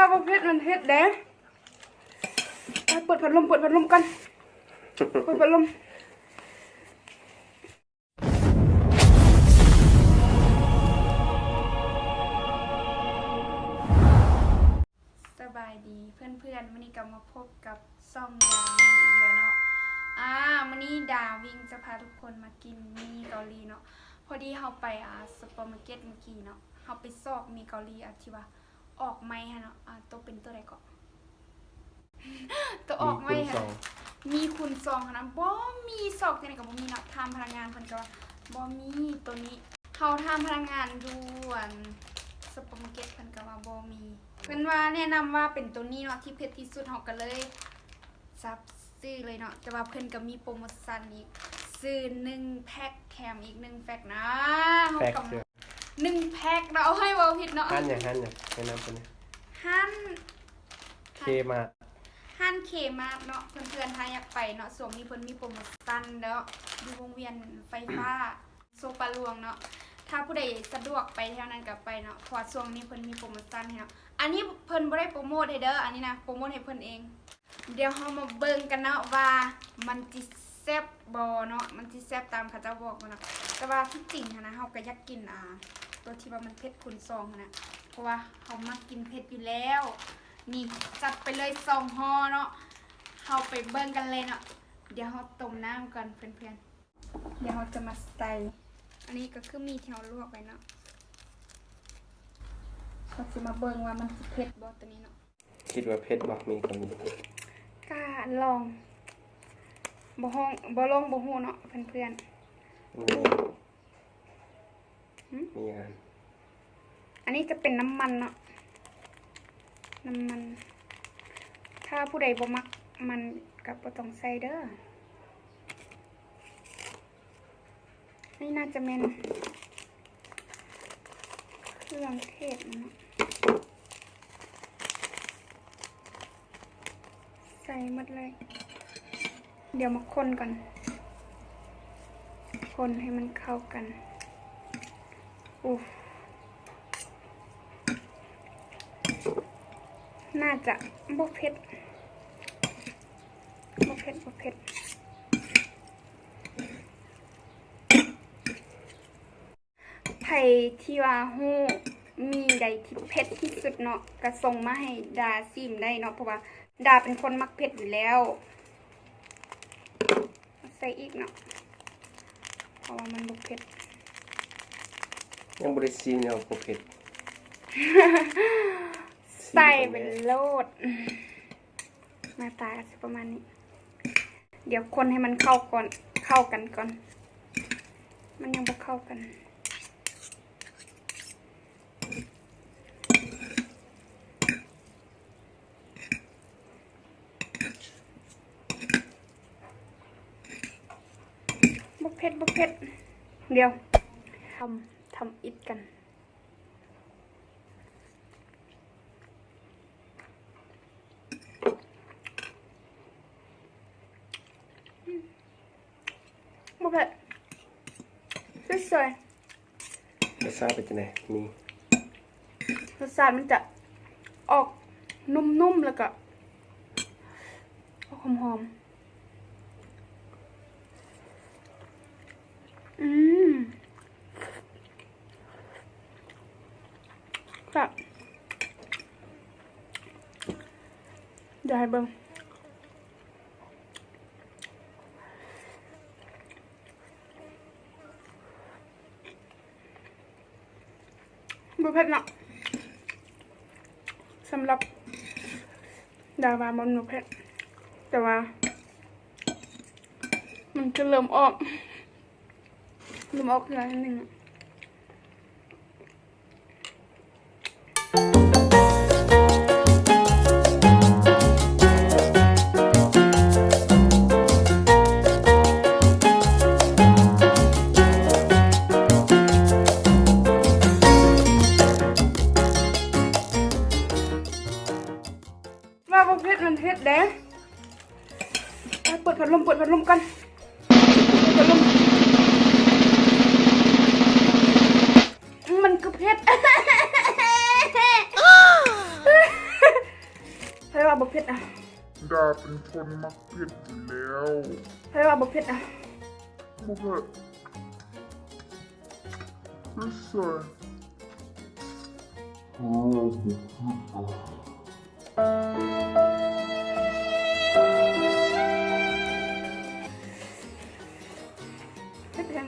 ຖ້າບໍ່ເຜັດມັນເຜັດເດ້. ເປີດພັດລົມ ເປີດພັດລົມກ່ອນ ເປີດພັດລົມ. ສະບາຍດີເພື່ອນໆ ມື້ນີ້ກໍມາພົບກັບຊ່ອງດາວິງອີກແລ້ວເນາະ. ອາ ມື້ນີ້ດາວິງຈະພາທຸກຄົນມາກິນໝີ່ເກົາຫຼີເນາະ. ພໍດີເຮົາໄປ ອາ ຊຸບເປີມາເກັດມື້ກີ້ເນາະ ເຮົາໄປຊອກໝີ່ເກົາຫຼີ ອາ ທີ່ວ່າອອກໃໝ່ຫັ້ນເນາະ. ອາ ໂຕເປັນໂຕໃດເກາະ? ໂຕອອກໃໝ່ຫັ້ນ ມີຄູນສອງຫັ້ນນະ ບໍ່ມີ ຊອກທີ່ໃດກໍບໍ່ມີເນາະ. ຖາມພະນັກງານເພິ່ນກໍວ່າບໍ່ມີໂຕນີ້. ເຮົາຖາມພະນັກງານຢູ່ ອັນ ຊຸບເປີມາເກັດ ເພິ່ນກໍວ່າບໍ່ມີ. ເພິ່ນວ່າແນະນຳວ່າເປັນໂຕນີ້ເນາະທີ່ເຜັດທີ່ສຸດ ເຮົາກໍເລີຍຈັບຊື້ເລີຍເນາະ. ແຕ່ວ່າເພິ່ນກໍມີໂປຣໂມຊັນອີກ ຊື້ໜຶ່ງແພັກແຖມອີກໜຶ່ງແພັກນະ. ເຮົາກໍ ໜຶ່ງແພັກເນາະ ໂອ້ຍ ເວົ້າຜິດເນາະ. ຮ້ານຫຍັງ? ຮ້ານຫຍັງ? ແນະນຳເພິ່ນແດ່. ຮ້ານ ເຄມາດ ຮ້ານເຄມາດເນາະເພື່ອນໆ ຖ້າຢາກໄປເນາະ ຊ່ວງນີ້ເພິ່ນມີໂປຣໂມຊັນເນາະ ຢູ່ວົງວຽນໄຟຟ້າ ໂຊປາຫຼວງເນາະ. ຖ້າຜູ້ໃດສະດວກໄປແຖວນັ້ນກໍໄປເນາະ ເພາະວ່າຊ່ວງນີ້ເພິ່ນມີໂປຣໂມຊັນໃຫ້ເນາະ. ອັນນີ້ເພິ່ນບໍ່ໄດ້ໂປຣໂມດໃຫ້ເດີ ອັນນີ້ນະ ໂປຣໂມດໃຫ້ເພິ່ນເອງ. ດຽວເຮົາມາເບິ່ງກັນເນາະວ່າມັນຊິແຊບບໍ່ເນາະ ມັນຊິແຊບຕາມເຂົາເຈົ້າບອກບໍ່ເນາະ. ແຕ່ວ່າທີ່ຈິງຫັ້ນນະ ເຮົາກໍຢາກກິນ ອາ ຕົວທີ່ວ່າມັນເຜັດຄູນສອງຫັ້ນນະ ເພາະວ່າເຮົາມັກກິນເຜັດຢູ່ແລ້ວ. ນີ້ ຈັດໄປເລີຍສອງຫໍ່ເນາະ. ເຮົາໄປເບິ່ງກັນເລີຍເນາະ. ດຽວເຮົາຕົ້ມນ້ຳກ່ອນເພື່ອນໆ ດຽວເຮົາຈະມາໃສ່. ອັນນີ້ກໍຄືໝີ່ທີ່ເຮົາລວກໄວ້ເນາະ. ເຮົາຊິມາເບິ່ງວ່າມັນຊິເຜັດບໍ່ ຕົວນີ້ເນາະ. ຄິດວ່າເຜັດບໍ່? ມີກໍມີ ກະລອງ ບໍ່ຮ້ອງ ບໍ່ລອງບໍ່ຮູ້ເນາະເພື່ອນໆ. ອືມ ຫຶ? ມີອັນ ອັນນີ້ຈະເປັນນ້ຳມັນເນາະ ນ້ຳມັນ. ຖ້າຜູ້ໃດບໍ່ມັກມັນກໍບໍ່ຕ້ອງໃສ່ເດີ. ນີ້ໜ້າຈະແມ່ນເຄື່ອງເທດເນາະ ໃສ່ໝົດເລີຍ. ດຽວມາຄົນກ່ອນ ຄົນໃຫ້ມັນເຂົ້າກັນ. ໂອ້ ໜ້າຈະບໍ່ເຜັດ ບໍ່ເຜັດ ບໍ່ເຜັດ. ໃຜທີ່ວ່າຮູ້ໝີ່ໃດທີ່ເຜັດທີ່ສຸດເນາະ ກະສົ່ງມາໃຫ້ດາຊີມໄດ້ເນາະ ເພາະວ່າດາເປັນຄົນມັກເຜັດຢູ່ແລ້ວ. ໃສ່ອີກເນາະ ເພາະວ່າມັນບໍ່ເຜັດ. ຍັງບໍ່ໄດ້ຊີມເລີຍ ບໍ່ເຜັດ. ໃສ່ໄປໂລດ. ໜ້າຕາກໍຊິປະມານນີ້. ດຽວຄົນໃຫ້ມັນເຂົ້າກ່ອນ ເຂົ້າກັນກ່ອນ ມັນຍັງບໍ່ເຂົ້າກັນ. ບໍ່ເຜັດ ບໍ່ເຜັດ. ດຽວ ທຳ ທຳອິດກັນ. ບໍ່ເຜັດ ສວຍໆ. ລົດຊາດເປັນຈັ່ງໃດ? ມີ ລົດຊາດມັນຈະອອກນຸ້ມໆ ແລ້ວກໍອອກຫອມໆ. ອືມ ແຊບ. ດຽວໃຫ້ເບິ່ງ. ບໍ່ເຜັດເນາະ ສຳລັບດາວ່າມັນບໍ່ເຜັດ ແຕ່ວ່າມັນຈະເລີ່ມອອກ ເລີ່ມອອກໜ້ອຍໜຶ່ງ. ວ່າບໍ່ເຜັດ ມັນເຜັດເດ້. ເປີດພັດລົມ ເປີດພັດລົມກ່ອນ ເປີດພັດລົມ. ມັນຄືເຜັດ. ວ່າບໍ່ເຜັດນະ. ດາເປັນຄົນມັກເຜັດຢູ່ແລ້ວ. ໃຜວ່າບໍ່ເຜັດນະ? ບໍ່ເຜັດ. ເຮັດໃສ່. ເຮັດແຮງ.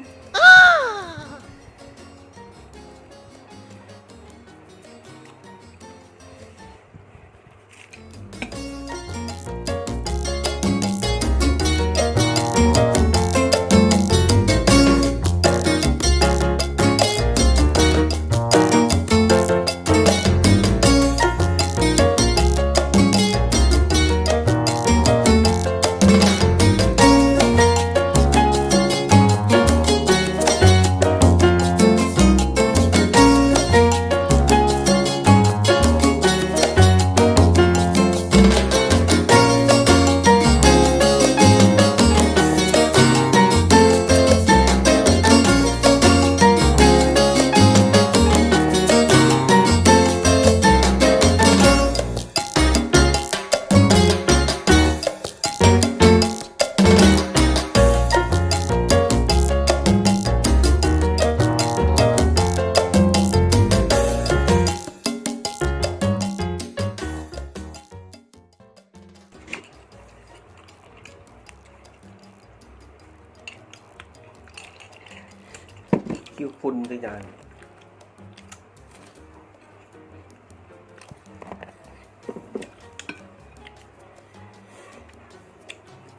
ຄິວຝຸ່ນຄືກັນ.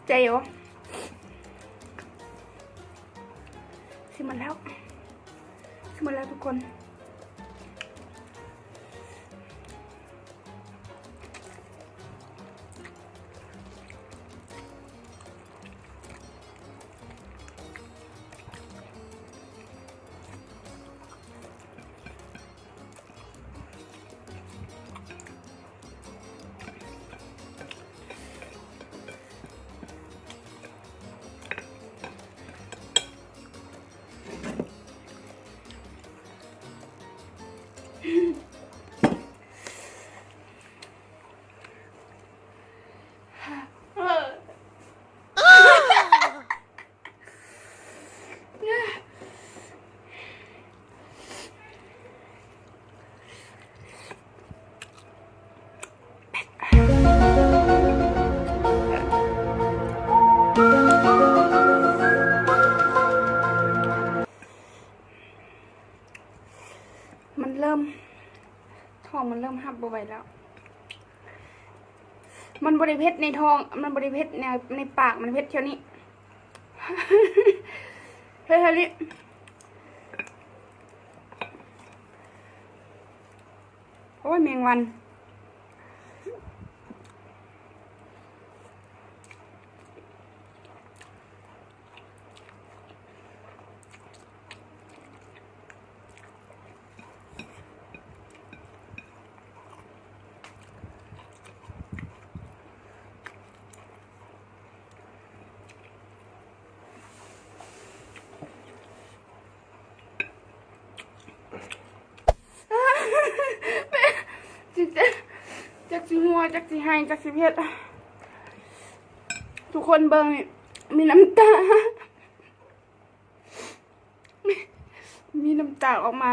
ໃຈບໍ່? ຊິໝົດແລ້ວ ຊິໝົດແລ້ວທຸກຄົນ. ມັນເລີ່ມ ທ້ອງມັນເລີ່ມຮັບບໍ່ໄຫວແລ້ວ. ມັນບໍ່ໄດ້ເຜັດໃນທ້ອງ ມັນບໍ່ໄດ້ເຜັດໃນ ໃນປາກ ມັນເຜັດແຖວນີ້ ເຜັດແຖວນີ້. ໂອ້ຍ ແມງວັນ. ຈັກຊິຫົວ ຈັກຊິໄຫ້ ຈັກຊິເຮັດ ທຸກຄົນເບິ່ງນີ້ ມີນ້ຳຕາ ມີ ມີນ້ຳຕາອອກມາ.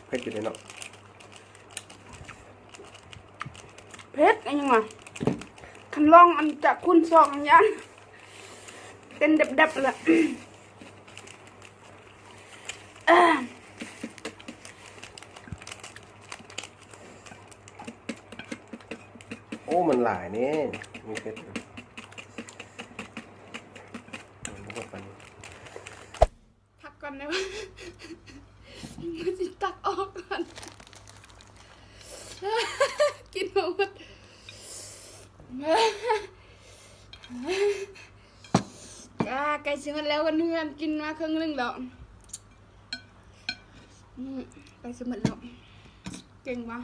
ເຜັດຢູ່ເດເນາະ. ເຜັດອີ່ຫຍັງວະ ຄັນລອງອັນຈະຄູນສອງອັນຍານ ເຕັ້ນດັບໆລະ. ໂອ້ ມັນຫຼາຍເດ້ ມີເຜັດ ພັກກ່ອນໄດ້ບໍ່? ມັນຊິຕັກອອກກ່ອນ ກິນ ອ່າ ໃກ້ຊິໝົດແລ້ວ ເພື່ອນໆ ກິນມາເຄິ່ງໜຶ່ງແລ້ວ. ອືມ ໃກ້ຊິໝົດແລ້ວ. ເກັ່ງວະ.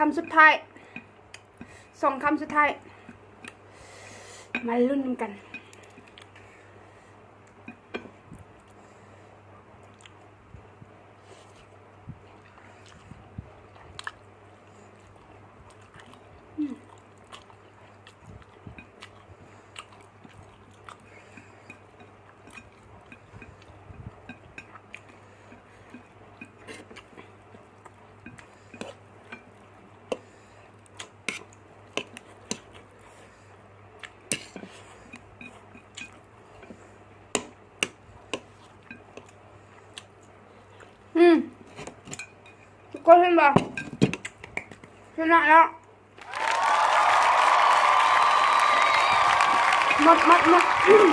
ຄຳສຸດທ້າຍ ສອງຄຳສຸດທ້າຍ ມາລຸ້ນນຳກັນ. ອືມ ທຸກຄົນເຫັນບໍ່? ຊະນະແລ້ວ. ໝົດ ໝົດ ໝົດ ອືມ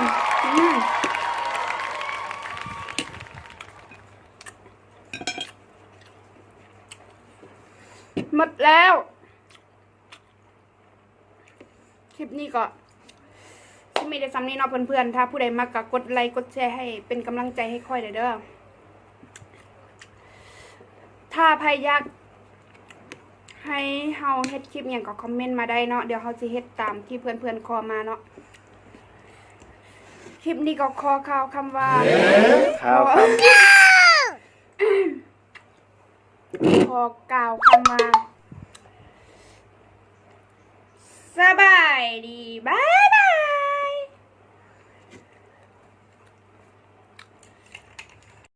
ໝົດແລ້ວ. ຄລິບນີ້ກໍຊິມີແຕ່ສ່ຳນີ້ເນາະເພື່ອນໆ ຖ້າຜູ້ໃດມັກກໍກົດໄລກົດແຊໃຫ້ເປັນກຳລັງໃຈໃຫ້ຂ້ອຍແດ່ເດີ. ຖ້າໃຜຢາກໃຫ້ເຮົາເຮັດຄລິບຫຍັງກໍຄອມເມັນມາໄດ້ເນາະ ດຽວເຮົາຊິເຮັດຕາມທີ່ເພື່ອນໆຂໍມາເນາະ. ຄລິບນີ້ກໍຂໍກ່າວຄຳວ່າ ກ່າວຄຳ ຂໍກ່າວຄຳວ່າ ສະບາຍດີ ບາຍ.